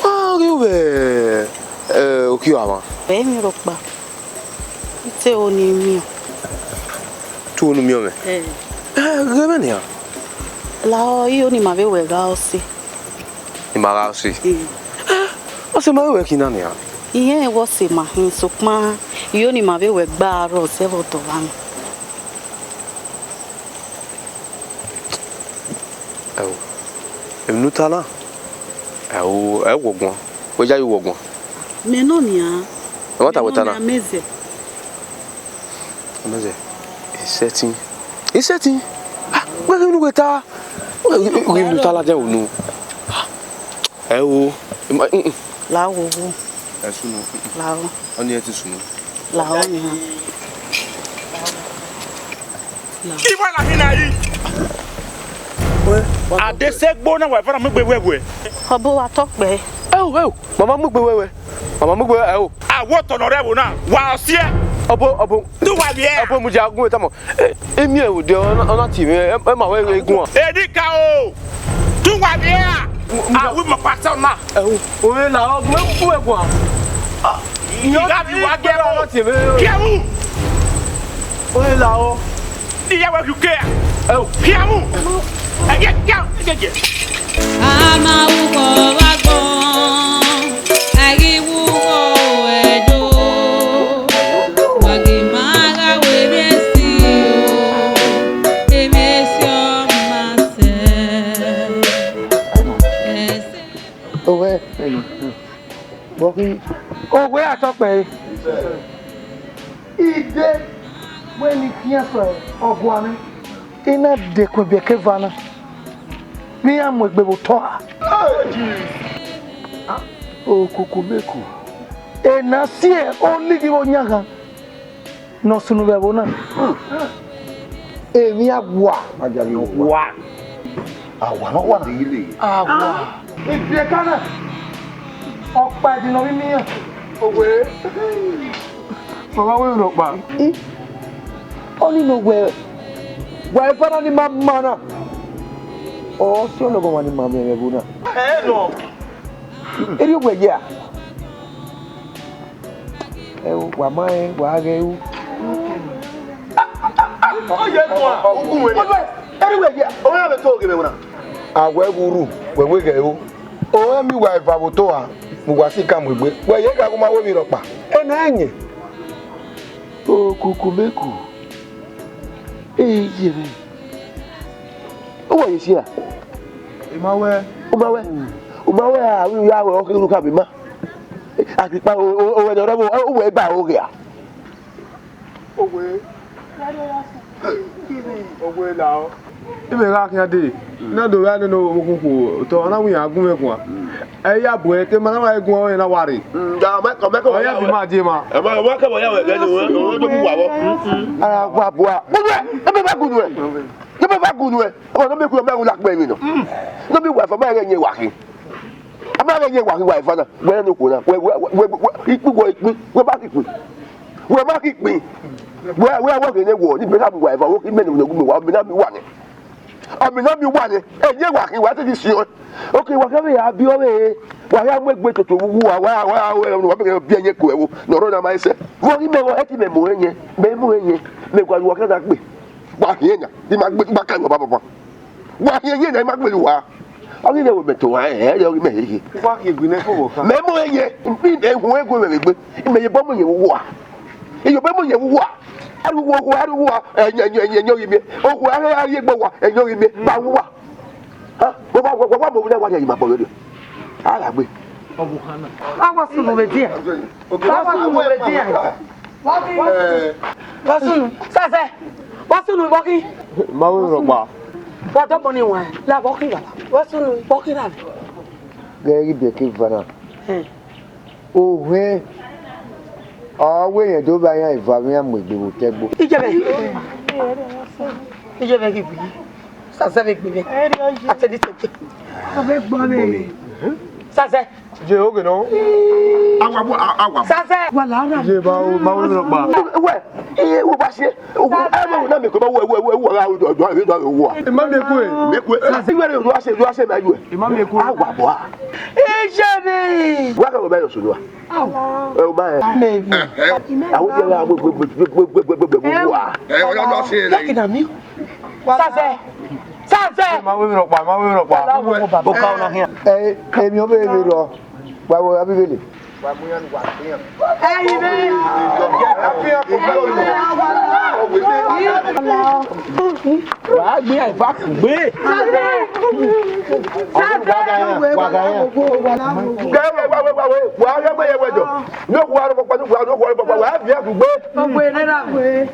Wa ghi vbe, eh, okio amwa? Ẹ i miẹn rhọkpa. I te ho ne I miẹn. Te ho ne u miẹn mwẹ? Eh. Eh, ghe mwẹ nian. Lahọ, I ho ne ima vbe wẹ gha ọse. Ima gha ọse? Eh. Eh, ọse ma vbe wẹ khin na nian? Irẹn wẹ ọse ma khin, sokpan I ho ne ima vbe wẹ gba rrọọ zẹ vbe ọdọ ọmwa mwẹ. Ẹo, emwi ne u ta na, ẹo, ẹ wọ guan, wẹ ya ye wọ guan. Mẹ nọ nian. Ẹmwata wẹ ta na? Mẹ nọ nian, mẹ zẹ. Mẹ zẹ. Isẹtin. Isẹtin. Ah, wẹ ghi nu wẹ ta. Wẹ ghi nu ta ladian unu. Ah, ẹo, ima, mm, mm. La wo wo. Ẹsunu. Lahọ. Ọ ni ẹ te sunu. Lahọ ni ha. Iwa na hin na yi. Adesegbo na wa eva na mu egbe wẹwẹ. Ọbo wa tọ kpẹ. Ẹo, ẹo, mama mu egbe wẹwẹ. Mama mu egbe ẹo. Awọ tọ nọ rẹ ẹvbo na, wa ọ siẹ. Ọbo, ọbo. Te uwa vbiẹ. Ọbo mu dia gun wẹ tama. Emi ẹvbo de ọ na tie mwẹ, ẹ ma wẹ gun a. Eni ka o. Te uwa vbiẹ a. A wi mọ pata na. Ẹo, o vbe la ọ gun ku ẹgun a. Iye gha bi wa gẹ ọ na tie mwẹ. Kiẹ mu. O vbe la ọ. Iye wẹ kike a. Ẹo. Kiẹ mu. Ẹ jẹ kiẹ, ẹ jẹ jẹ. A ma ru ughọ vbe agbọn, a ghi ru ughọ vbe Ẹdo, wa ghi ma gha werriẹ esi o, emwi esi ọ ma sẹ. Ẹse. Owẹ, bọkhi, owẹ atọkpẹ ẹre. Ide wẹ ne I khian sẹ ọgua mwẹ, I na dekun biẹ ke eva na, vbe iran mu egbe vbe otọ a. Okuku meku. Ena si olighi vbe oyanghan ne ọ sunu vbe ẹvbo na. Emwi awa. Awa. Awa ne ọ wa na. Awa. Ebiẹka na, ọkpa ẹdin ne ọ vbe miẹn iran. Owe. Mama wẹ rhọkpa. Ọnii ne wẹ, wa eva na ni ma ma na. Ọ si ọlọghọmwa ni ma miẹn mwẹ ẹvbo na. Ẹ nọ. Erriọ wẹ ya. Ẹo, wa ma rẹn, wa ghe ru. Ọ ye guan. Erriọ wẹ ya. Ọ ya vbe to ghe mwẹ na. A wẹ ghe urhu, wẹ wẹ ghe ru. Ọ rẹn mi wa eva vbe otọ a, mu wa si ka mu egbe. Wẹ ye gha gu ma wẹ emwi rhọkpa. Ena ẹyẹn. Okuku meku. Eye mwẹ. Uwẹ ye sia? I ma wẹ. U ma wẹ? U ma wẹ a, vbe ya wẹ ọ keghi ru kha vbe ima? Akirikpa, o, o, owẹ ne ọ rre ẹvbo, uwẹ ba aro ghe a? Owe. Owe la ọ. Imẹ gha khian dee, na do vbe nene okhukhu otọ, ọ na wẹ iran gu mwẹ guan. Ẹ i ya bu ẹre, te ma na wa gun ọnrẹn na wa rre. Ọ ya bi ima die ma. Ẹ ma, ọ ma kẹ vbe ọ ya wẹ ẹghẹ ne ọ do mu wa vbọ. Ara wa bua. Gu nuẹ, ẹ ma gha gu nuẹ. Ẹ ma gha gu nuẹ. Ọmọ ne ọ miẹn eku, ọ ma ru lakpẹ emwi nọ. Ne ọ miẹn uwa eva, ọ ma rẹn yẹn wa khin. A ma rẹn yẹn wa khin, uwa eva na. Wẹ rẹn ne okhuo na. Wẹ, wẹ, wẹ, wẹ, ikpin wọ ikpin. Wẹ ma khin ikpin. Wẹ ma khin ikpin. Wẹ, wẹ, wẹ ghe ne wọ, ni mẹ na miẹn uwa eva, wẹ khin mẹ ne gu mẹ wa, mẹ na miẹn uwa nẹ. Ọ mẹ na miẹn uwa nẹ. Ẹ yẹn wa khin, wa te di siọn. Ok, wa khian vbe ya biẹ ọvbehe, wa khian mu egbe toto vbe uwu uwa, wa, wa, wa, wa, wa biẹ yẹn ku ẹvbo, ne ọ rre na ma sẹ. Vbe ọ ghi mẹ vbọ, ẹ te mẹ mu ẹyẹn, mẹ mu ẹyẹn, mẹ gualọ uwa khian na gbe. Wa khian na, ne ima gbe, ima ka emwi ọba banban. Wa khian ẹyẹn na, ima gbele uwa. Ọ ghi rẹn wẹ mẹ to uwa, ẹ, ẹ, ọ ghi mẹ hehe. Wa khian egbe nẹ fo vbọ kha? Mẹ mu ẹyẹn, mi, ẹ, hu ẹguẹ mwẹ vbe egbe, mẹ ye bọ mu ẹyẹn vbe uwu uwa. Iyobọ mu ẹyẹn vbe uwu uwa. A rhie uwu, a rhie uwu uwa, ẹyẹn, ẹyẹn, ẹyẹn, ẹyẹn ọ ghi miẹn. Okhuo a rhie, a rhie egbe uwa, ẹyẹn ọ ghi miẹn. Ba uwu uwa. Ha? Wa, wa, wa, wa, wa mu ovbi na wa rhie ima bọ vberriọ. A gha gbe. Ọ bu Hana. A wa sunu vbe dia. Wa sunu vbe dia. Wa sunu. Sasẹ. Wa sunu vbọ khin. Ma wẹ rhọkpa. Wa dọbọ ni wan. La vbọ khin baba. Wa sunu vbọ khin ra. Ghe ghi biẹ ke eva na. Ẹn. Ohẹn, ọ wẹ rẹn do vba iran eva vbe iran mu egbe vbe otọ ẹgbo. Ijẹbẹ. Ijẹbẹ ghi gbe. Sasẹ vbe gbe vbe. Atẹdi tẹdi. Ọ vbe gbọ vbe. Sasẹ. Je oge nọ. Awa, awa, awa. Sasẹ. Wa la ra. Je ba o, ma wo nọ pa. Wẹ, iye wo ba se. Ẹ ma wo na mi ko ba wo, wo, wo, wo, wo, wo, wo, wo, wo. Ẹ ma mi ku ẹ. Mi ku ẹ. Sasẹ. Iwe re wo se, wo se ma yo. Ẹ ma mi ku ẹ. Awa bo a. Ijẹbẹ. Wa ka wo ba yo sunu a. Ẹ o ba ẹ. Maybe. Àwọn jẹ́ ra gbogbo gbogbo gbogbo gbogbo gbogbo wa. Ẹ wọ́n lọ sí ẹ lẹ́yìn. Sasẹ. Sasẹ. Ma wé mi rọ pa, ma wé mi rọ pa. Bó ká ọ̀nà hìá. Ẹ, èmi ò bèèrè rọ. Wa wo Bíbélì. Ẹyin bẹ́ẹ̀. Wàá gbé àìfá kù gbé. Wàá gbé yẹn wẹ̀jọ. Ní òkú wa ló pọpọ, ní òkú wa ló pọpọ, wàá bí ẹkùn gbé.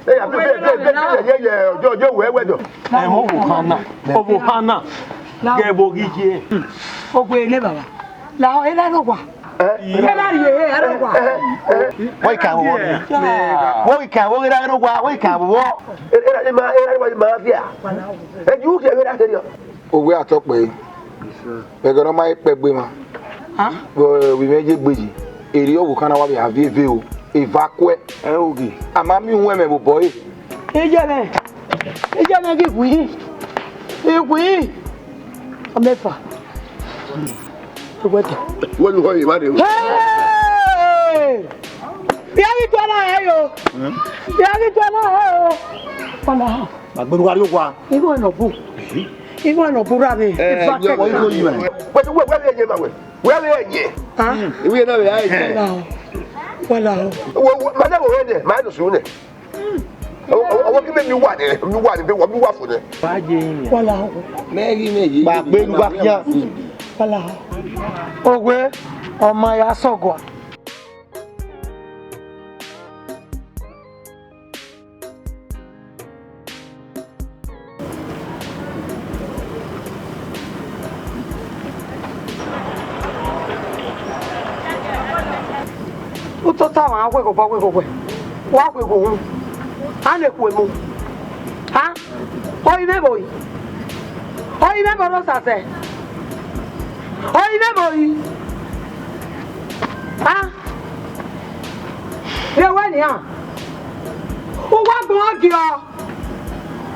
Ẹ yà bí bẹ́ẹ̀ bẹ́ẹ̀ bẹ́ẹ̀ bẹ́ẹ̀ yẹ yẹ ọjọ́ ọjọ́ ìwé wẹ̀jọ. Ẹ mọ òwò kan náà, òwò kan náà, gẹ̀ bó gí jẹ. Ògbè ilé bàbá, làwọn ilé ló wà. Ẹ na rhie ehe, ẹ na wa. Wẹ kan vbọ? Wẹ kan vbọ ghe ra no wa, wẹ kan vbọ? Era ni ma, era ni wa ni ma via. Ẹ ju ke era ke dio. Owe atọ kpẹre. Ẹghẹ ne ọ ma kpẹ gbe mwa. Vbe imẹ ye gbe yi. Erriọ ọvbokhan na wa vbe a viẹ eve o. Eva kuẹ. Ẹ oge. A ma miẹn uwẹ mẹ vbe obọ ẹre. Iye mwẹ, iye mwẹ ghi wii, I wii, ọmọ efa, iwẹdẹ. Wọ́n ní wọ́n yìí má dé. Hey! Bia ghi tuẹ na hẹ yo. Bia ghi tuẹ na hẹ yo. Wala. Ma gbẹnu wa rrie owa. Igho nọ bu. Igho nọ bu ra vbe. Eh, ifa yo, kẹkẹ. Igho yi ma. Wẹ, wẹ, wẹ, wẹ, wẹ, wẹ. Wẹ, wẹ, wẹ. Ah. Iwe na vbe a yi. Wala o. Wala o. Wẹ, wẹ, ma na wo wẹ nẹ, ma do su nẹ. Ọwọ́ kí mẹ́mi wà ní, mi wà ní, mi wà fún ẹ. Wala o. Mẹ́rin mẹ́rin. Gba pé lu gba kíá. Wala o. Owe, ọmọ ya sọgua. Utota wa weghe obọ weghe owẹ, wa weghe uhunmwu, a na ku emu. Ha? Oyi mwẹ vbe oyi? Oyi mwẹ vbe Rosase? Oyi mwẹ vbe oyi? Ha? Rẹn wẹ nian, uwa gbẹn ọgiọ,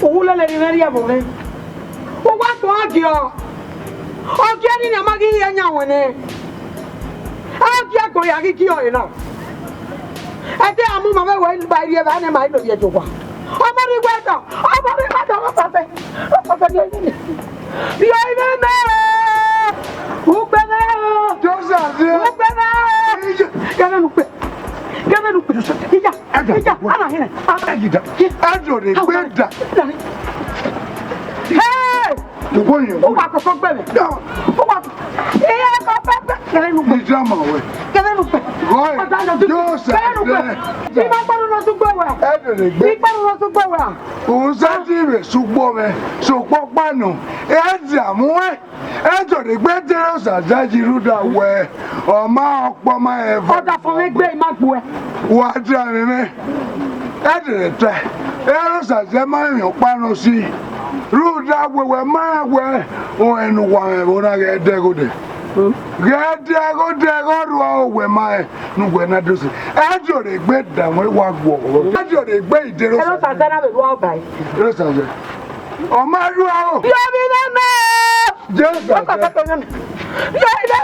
uwu lele ne I mwẹ rhie ẹvbo mwẹ, uwa gbẹn ọgiọ, ọgiẹ ni nian ma ghi rhie yan wẹn nẹ, ọgiẹ gbẹn ya ghi gie ọre na, ẹdẹ a mu ma vbe wẹ ba rhie evba ne ma i do rhie do owa, ọmọ rhie iwẹdọ, ọmọ rhie iwẹdọ, ọmọ fafẹ. Rhie ivẹ mẹ o! Ukpẹ mẹ o! Joseph! Ukpẹ mẹ o! Kẹmẹ nu ukpẹ! Kẹmẹ nu ukpẹ! Iya! Iya! Ana hẹrẹ! Ẹgida! Ẹdọrẹ gbẹda! Hey! Lugbo yẹn. Uwa koko gbẹmẹ. Uwa. Iye koko gbẹ. Kẹmẹ nu ukpẹ! Ni drama wẹ. Kẹmẹ nu ukpẹ! Rọe! Joseph! Kẹmẹ nu ukpẹ! Ima kpọnọ nọ tugbo wẹ! Ẹdọrẹ gbẹ! Ikpọnọ nọ tugbo wẹ! Uzadi vbe sẹ ugbo mwẹ, sokpan ọkpa nọ, ẹ dia mu ẹn, ẹ jọrọ egbe dẹrẹ Osaza yi rhunmwuda wẹ, ọ ma ọkpọ ma rẹn vẹ. Ọdafẹn mwẹ gbe, I ma gbuẹ. Wa dia mwẹ mwẹ, ẹ dẹrẹ ta, ẹrẹ Osaza ma rẹn ọkpa nọ si, rhunmwuda wẹ, wẹ ma rẹn wẹ, ọnrẹn ne uwa mwẹ vbe na ghẹ dẹ ghodẹ. Ghẹ dẹ ghodẹ, ghe ọ rrọọ wẹ ma rẹn. Ne uwẹ na do sẹ, ẹ jọrọ egbe da mwẹ wa guọghọ. Ẹ jọrọ egbe idero. Ẹrọ Osaza na vbe rua ọba ẹre. Ẹrọ Osaza. Ọ ma rua o. Yọ vbe mẹ mẹ. Joseph. Yọ vbe mẹ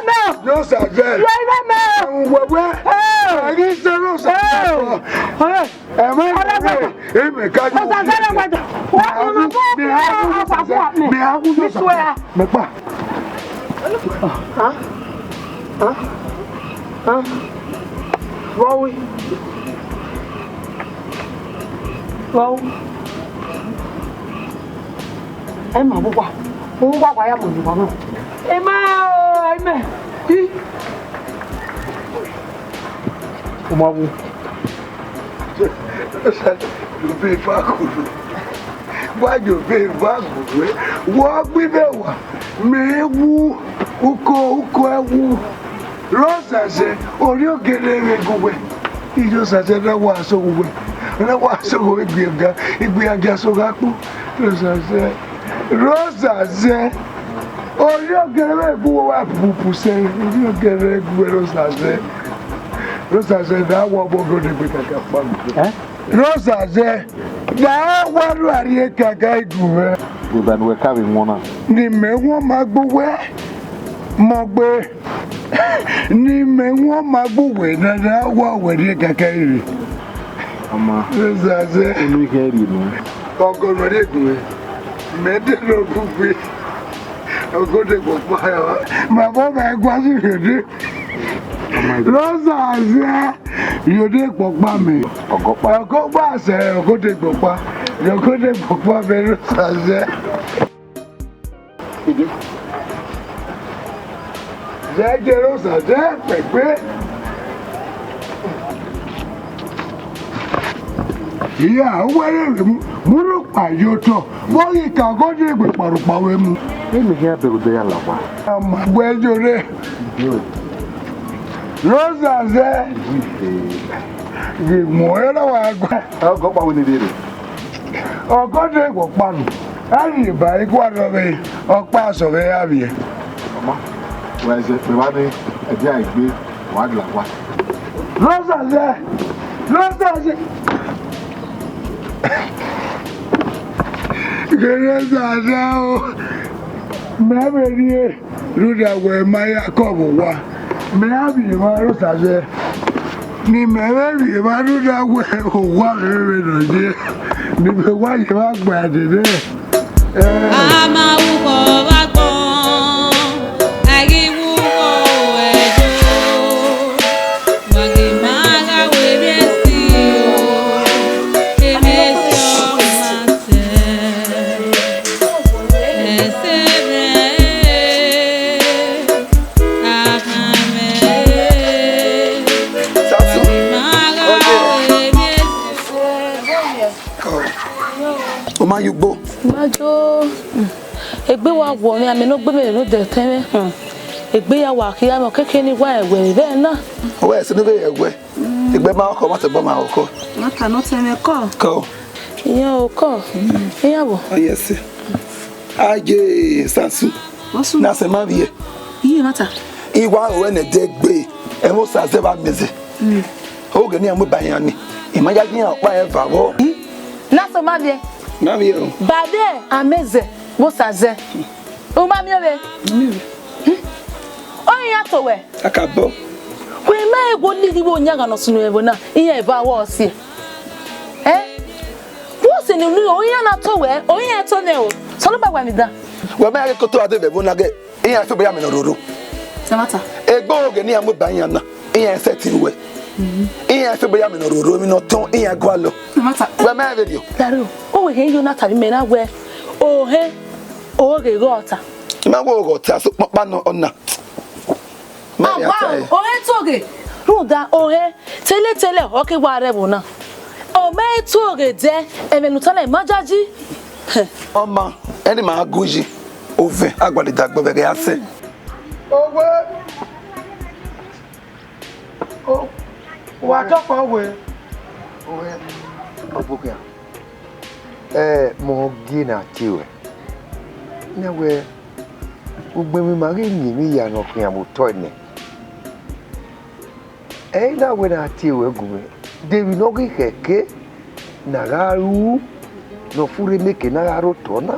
mẹ. Joseph. Yọ vbe mẹ mẹ. Ẹhun wẹwẹ. Ẹ ghi sẹ ẹrọ Osaza. Ẹ mẹ. Ọlọ́gbọ́dọ̀. Ẹ mẹ ka jọ. Osaza ọlọ́gbọ́dọ̀. Wọ́n á kún un fún mi. Mi á kún Joseph. Mi á kún Joseph. Mi swear. Mẹ pa. Hàn? Hàn? Hàn? Vọvbi? Vọvbi? Ẹ ma vugha. Vugha wa ya mọ ni wa mọ. Ẹ ma, ẹ mẹ. Hi. Ọ ma wu. Obọ eva guru. Wa ye obọ eva guru. Wa gbe imẹ wa. Mẹ wu uko, uko ẹwu. Rosase, orhiọn gele vbe gu wẹ. Irosase na wa sẹ owa uwẹ. Na wa sẹ owa uwẹ igbiaga, igbiaga sẹ ogha kpu. Rosase, Rosase. Orhiọn gele vbe gu wẹ wa pupu sẹ. Orhiọn gele vbe gu wẹ Rosase. Rosase, da wa obọ gele egbe kaka kpa mi. Eh? Rosase, da wa ru arrie kaka igu mwẹ. Rhunmwuda ne uwẹ ka vbe wọn na. Ne imẹ wọn ma gbe uwẹ, mọ gbe. Ne imẹ wọn ma gbe uwẹ, da da wa wẹ rrie kaka ire. Ọma. Rosase. Unu ikẹn rhie nuẹn. Ọgọ ne ọ rhie gu mwẹ. Mẹ de ne ọ bu gbe. Ọgọ de gbọkpa ya. Ma bọ ma gua si rhie de. Rosase. Yo de kpọkpa mẹ. Ọgọkpa. Ọgọkpa sẹ, ọgọde kpọkpa. Ọgọde kpọkpa mẹ Rosase. Zẹ je Rosase pẹpẹ. Iya, wẹrẹ mu, mu rhọkpa ye otọ. Vbọ ghi ka ọgọde egbe kparokpa vbe mu. Emi hia bẹghe odẹ ya la owa. Ama gbẹ yo re. Rosa zẹ, ghi mu ẹre wa gua. Ọgọ ọkpa wẹ ne rere. Ọgọ de wẹ ọkpa nu. A rhie ba igua rrọọ vbe ọkpa sẹ vbe ya vbiẹ. Ọma, wẹ zẹ, mẹ wa ne ẹdia egbe, wa gla wa. Rosa zẹ, Rosa zẹ. Ghe Rosa zẹ o, mẹ vbe rhie. Rhunmwuda wẹ ma ya kọ vbe owa, mẹ gha vbiẹ emwa Rosa zẹ, ne imẹ vbe vbiẹ emwa rhunmwuda wẹ owa mwẹ vbe nọ ye, ne imẹ wa ye emwa gba dede. Eh. A ma wu ukhọ vbe agbọn, a ghi wu ukhọ vbe ẹdo, wa ghi ma gha wẹ emwi esi o, emwi esi ọ ma sẹ. Sasu, ọye. Ọ ma ye ugbo. Ma jo. Egbe wa wọ mwẹ, amẹ ne ọ gbe mwẹ ne odẹ tẹn mwẹ. Egbe ya wa khian mwẹ, ọ keke ne I wa ẹwẹ vbe ẹna. Ọ wẹ ẹse ne ọ vbe ẹwẹ. Egbe ma ọkhọ, ma tobọ ma ọkhọ. Ma ta nọ tẹn mwẹ kọ. Kọ. Iran o kọ. Iran vbọ? Ọ ye ẹse. Aye, Sasu. What's up? Na sẹ ma vbiẹ. Iye mata. I wa ro ẹnẹ dẹ gbe, ẹmwẹ Osa zẹ vbe amẹ zẹ. Oghe ne iran mu ba iran ni, I ma ya gie iran ọkpa rẹn va vbọ. Na sẹ ma vbiẹ. Ma vbiẹ o. Ba vbe amẹ zẹ, vbe Osa zẹ. U ma miẹn vbe? Ọ iran to wẹ. A ka bọ. Wẹ ma ẹghẹ olighi vbe oyan gha nọ sunu ẹvbo na, iran eva vbọ si. Ẹ? Wẹ sẹ ne unu, ọ iran na to wẹ, ọ iran to nẹ o. Sọlọ ba wa mi dan. Wẹ ma ẹghẹ koto ade vbe ẹvbo na gẹ. Iran fẹ obọ ya mẹ ne ọ roro. Samata. Egbe oghe ne iran mu ba iran na, iran sẹtin ruẹ. Iran fẹ obọ ya mẹ ne ọ roro, emwi ne ọ tọn, iran gualọ. Samata. Wẹ ma vbe dio. Daro, o wẹ hẹ yo na ta vbe mẹ na wẹ, o hẹ, o ghe ghe ọta. I ma wẹ o ghe ọta, sokpan ọkpa nọ ọna. Ma vbe ata ẹre. O hẹ toghe. Rhunmwuda o hẹ, tele tele, ọ ke wa rre ẹvbo na. Ọ ma toghe dẹ, ẹmwẹ ne u ta na, I ma jaji. Ọma, ẹne ma gu yi, ovẹn, agbada idagbo vbe ẹghẹ a sẹ. Owe. O, wa tọkpọ owe. Owe, ọgbokhian. Ẹ, mọ gie na tie ruẹ. Nẹ wẹ, ugbẹn emwi ma ghi yin emwi hia ne ọ khian vbe otọ nẹ. Ẹ i na wẹ ne a tie ruẹ gu mwẹ, de emwi ne ọ ghi khẹke ne a gha ru ne ọ furre emeke ne a gha rre otọ na?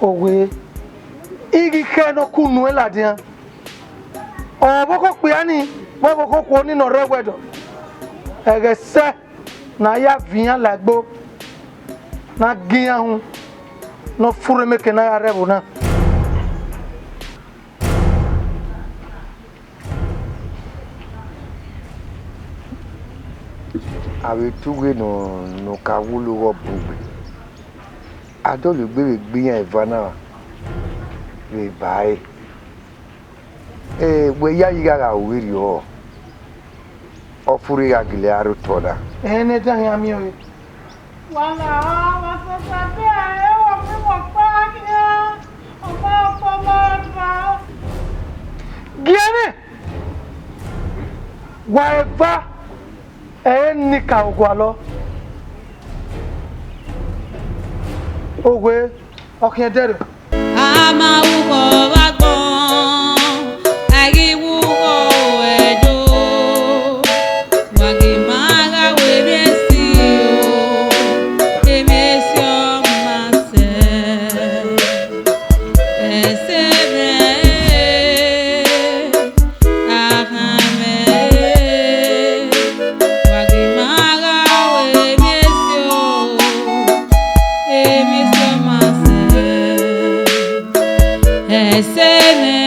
Owe, I ghi khẹ ne ọ ku nuẹn ladian. Ọvbokhan okpia ni, vbe ọvbokhan okhuo ni ne ọ rre ẹwẹdọ, ẹghẹ sẹ ne a ya viọ iran la egbe, ne a gie iran uhunmwu ne ọ furre emeke ne a gha rre ẹvbo na. A vbe te ughe ne ọ, ne ọ ka wulo ghe ọbugbe, a dọlegbe vbe gbe iran eva na vbe ba ẹre. Ẹ, wẹ yayi gha gha ru vberriọ, ọ furre gha gele a rre otọ na. Ẹn, ne dan khian miẹn ọre. Wa na, wa sẹsẹ bẹẹ, ẹ wọ miẹn ọkpa khian, ọkpa, ọkpa, ọkpa, ọkpa. Gie mwẹ, wa eva, ẹ i re ne I ka gualọ. Owe, ọ khian dẹrriọ. A ma wu ukhọ vbe agbọn, a ghi wu ukhọ vbe ẹdo, wa ghi ma gha ru emwi esi o, emwi esi ọ ma sẹ. Ẹse mwẹ, akhan mwẹ, wa ghi ma gha ru emwi esi o, emwi esi ọ ma sẹ. Ẹse mwẹ,